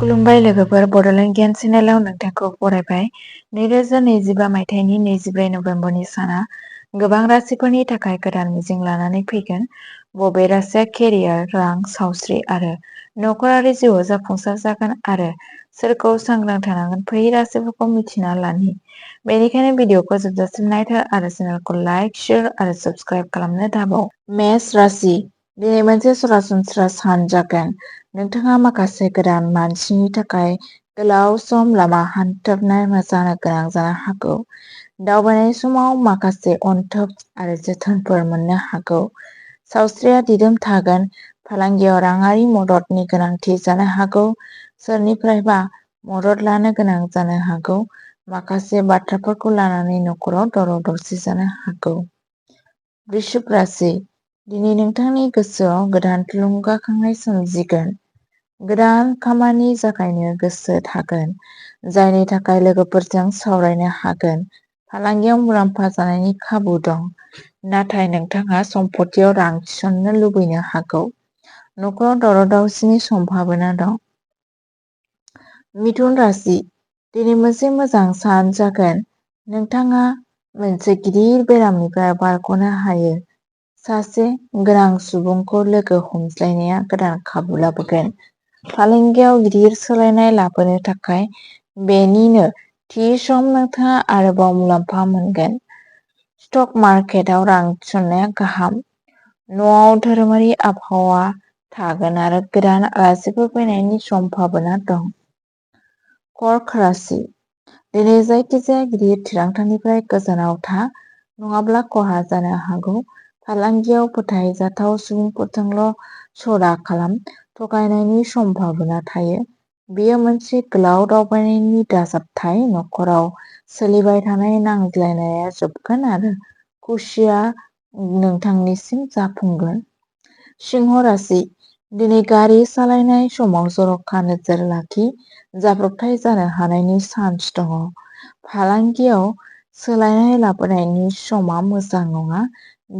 खुलुमबाय लोगोफोर, बड'लेण्ड गियान चेनेलाव नोंथांखौ बरायबाय। 2025 मायथाइनि 24 नभेम्बरनि साना गोबां राशिफोरनि थाखाय गोदान मिजिं लानानै फैगोन। बबे राशिया केरियार, रां, सावस्रि आरो नखरारि जिउआव जाफुंसार जागोन आरो सोरखौ सांग्रां थानांगोन, फै राशिफोरखौ मिथिना लानि। बेनिखायनो भिडिअखौ जोबजासिम नायथार आरो चेनेलखौ लाइक, शेयार आरो साबस्क्राइब खालामनो दाबाव। मेष राशि। दिनै मोनसे सरासनस्रा सान जागोन। नोंथाङा माखासे गोदान मानसिनि थाखाय गोलाव सम लामा हान्थाबनाय जानो गोनां जानो हागौ। दावबायनाय समाव माखासे अनथोब आरो जोथोनफोर मोननो हागौ। सावस्रिया दिदोम थागोन। फालांगियाव राङारि मददनि गोनांथि जानो हागौ। सोरनिफ्रायबा मदद लानो गोनां जानो हागौ। माखासे बाथ्राफोरखौ लानानै नखराव दावराव-दावसि जानो हागौ। वृश्चिक राशि। दिनै नोंथांनि गोसोआव गोदान थुलुंगाखांनाय सोमजिगोन। गोदान खामानि जागायनो गोसो थागोन, जायनि थाखाय लोगोफोरजों सावरायनो हागोन। फालांगियाव मुलाम्फा जानायनि खाबु दं, नाथाय नोंथाङा सम्पथियाव रां थिसननो लुबैनो हागौ। नखराव दावराव-दावसिनि सम्भाबना दं। मिथुन राशि। दिनै मोनसे मोजां सान जागोन। नोंथाङा मोनसे गिदिर बेरामनिफ्राय बारग'नो हायो। सासे गोनां सुबुंखौ लोगो हमज्लायनाया गोदान खाबु लाबोगोन। फालांगियाव गिदिर सोलायनाय लाबोनो थाखाय बेनिनो थि सम। नोंथाङा आरोबाव मुलाम्फा मोनगोन। स्टक मार्केटआव रां थिसननाया गाहाम। न'आव धोरोमारि आबहावा थागोन आरो गोदान आलासिफोर फैनायनि सम्भाबना दं। कर्क राशि। दिनै जायखिजाया गिदिर थिरांथानिफ्राय गोजानाव था, नङाब्ला खहा जानो हागौ। फालांगियाव फोथायजाथाव सुबुंफोरजोंल' सौदा खालाम। थगायनायनि सम्भाबना थायो। बेयो मोनसे गोलाव दावबायनायनि दाजाबथाय। नखराव सोलिबाय थानाय नांज्लायनाया जोबगोन आरो खुसिया नोंथांनिसिम जाफुंगोन। सिंह राशि। दिनै गारि सालायनाय समाव जर'खा नोजोर लाखि, जाब्रबथाय जानो हानायनि चान्स दङ। फालांगियाव सोलायनाय लाबोनायनि समा मोजां नङा।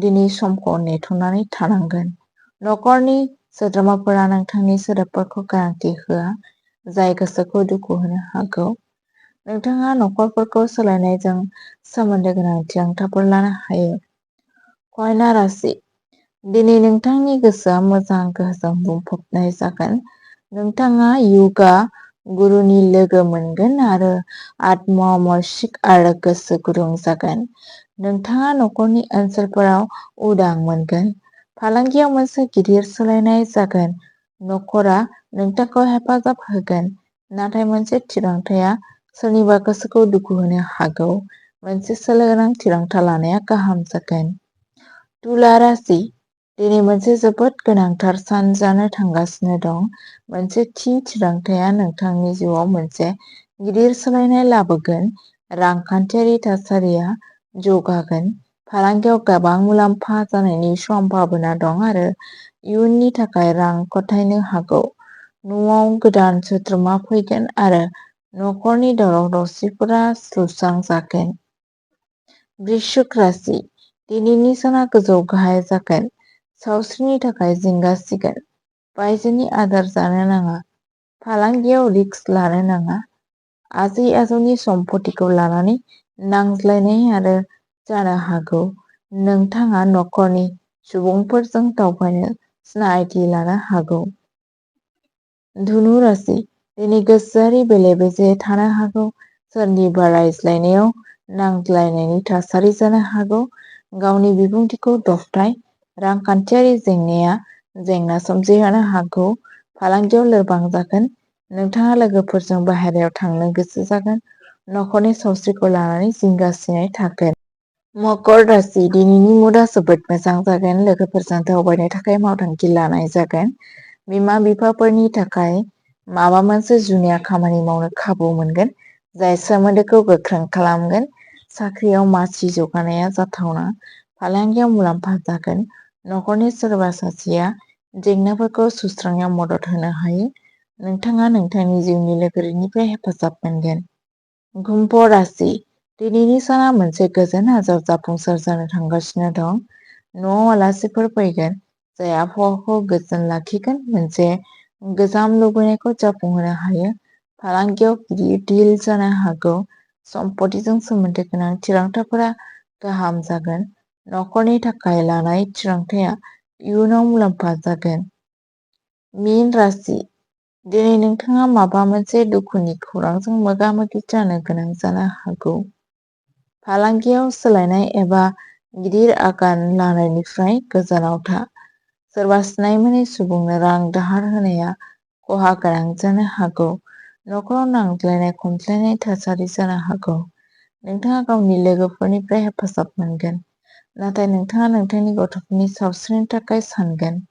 दिनै समखौ नेथ'नानै थानांगोन। नखरनि सोद्रोमाफोरा नोंथांनि सोदोबफोरखौ गोनांथि होआ, जाय गोसोखौ दुखु होनो हागौ। नोंथाङा नखरफोरखौ सोलायनायजों सोमोन्दो गोनां थिरांथाफोर लानो हायो। कन्या राशि। दिनै नोंथांनि गोसोआ मोजां गोहोजों बुंफबनाय जागोन। नोंथाङा यगा गुरुनि लोगो मोनगोन आरो आत्म-मनसिक आरो गोसो गुदुं जागोन। नोंथाङा नखरनि ओनसोलफोराव उदां मोनगोन। फालांगियाव मोनसे गिदिर सोलायनाय जागोन। नखरा नोंथांखौ हेफाजाब होगोन, नाथाय मोनसे थिरांथाया सोरनिबा गोसोखौ दुखु होनो हागौ। मोनसे सोलो गोनां थिरांथा लानाया गाहाम जागोन। तुला राशि। दिनै मोनसे जोबोद गोनांथार सान जानो थांगासिनो दं। मोनसे थि थिरांथाया नोंथांनि जिउआव मोनसे गिदिर सोलायनाय लाबोगोन। रांखान्थियारि थासारिया जौगागोन। फालांगियाव गोबां मुलाम्फा जानायनि सम्भाबना दं आरो इयुननि थाखाय रां गथायनो हागौ। न'आव गोदान सोद्रोमा फैगोन आरो नखरनि दावराव-दावसिफोरा सुस्रांजागोन। वृश्चिक राशि। दिनैनि साना गोजौ गाहाय जागोन। सावस्रिनि थाखाय जिंगा सिगोन। बायजोनि आदार जानो नाङा। फालांगियाव रिस्क लानो नाङा। आजै-आजौनि सम्पथिखौ लानानै नांज्लायनाय आरो जानो हागौ। नोंथाङा नखरनि सुबुंफोरजों दावबायनो सिनायथि लानो हागौ। धनु राशि। दिनै गोसोआरि बेले-बेजे थानो हागौ। सोरनिबा रायज्लायनायाव नांज्लायनायनि थासारि जानो हागौ। गावनि बिबुंथिखौ दबथाय। रांखान्थियारि जेंनाया जेंना सोमजिहोनो हागौ। फालांगियाव लोरबां जागोन। नोंथाङा लोगोफोरजों बाहेरायाव थांनो गोसो जागोन। नखरनि सावस्रिखौ लानानै जिंगासिनाय थागोन। मकर राशि। दिनैनि मुडआ जोबोद मोजां जागोन। लोगोफोरजों दावबायनो थाखाय मावथांखि लानाय जागोन। बिमा-बिफाफोरनि थाखाय माबा मोनसे जुनिया खामानि मावनो खाबु मोनगोन, जाय सोमोन्दोखौ गोख्रों खालामगोन। साख्रियाव मासि जौगानाया जाथावना। फालांगियाव मुलाम्फा जागोन। नखरनि सोरबा सासेया जेंनाफोरखौ सुस्रांनायाव मदद होनो हायो। नोंथाङा नोंथांनि जिउनि लोगोरिनिफ्राय हेफाजाब मोनगोन। कुम्भ राशि। दिनैनि साना मोनसे गोजोन आरो जाफुंसार जानो थांगासिनो दं। न'आव आलासिफोर फैगोन, जाय आबहावाखौ गोजोन लाखिगोन। मोनसे गोजाम लुबैनायखौ जाफुंहोनो हायो। फालांगियाव गिदिर डिल जानो हागौ। सम्पथिजों सोमोन्दो गोनां थिरांथाफोरा गाहाम जागोन। न'खरनि थाखाय लानाय थिरांथाया इयुनाव मुलाम्फा जागोन। मीन राशि। दिनै नोंथाङा माबा मोनसे दुखुनि खौरांजों मोगा-मोगि जानो गोनां जानो हागौ। फालांगियाव सोलायनाय एबा गिदिर आगान लानायनिफ्राय गोजानाव था। सोरबा सिनाय मोनै सुबुंनो रां दाहार होनाया खहा गोनां जानो हागौ। न'खराव नांज्लायनाय खमज्लायनाय थासारि जानो हागौ। नोंथाङा गावनि लोगोफोरनिफ्राय हेफाजाब मोनगोन, नाथाय नोंथाङा नोंथांनि गथ'फोरनि सावस्रिनि थाखाय सानगोन।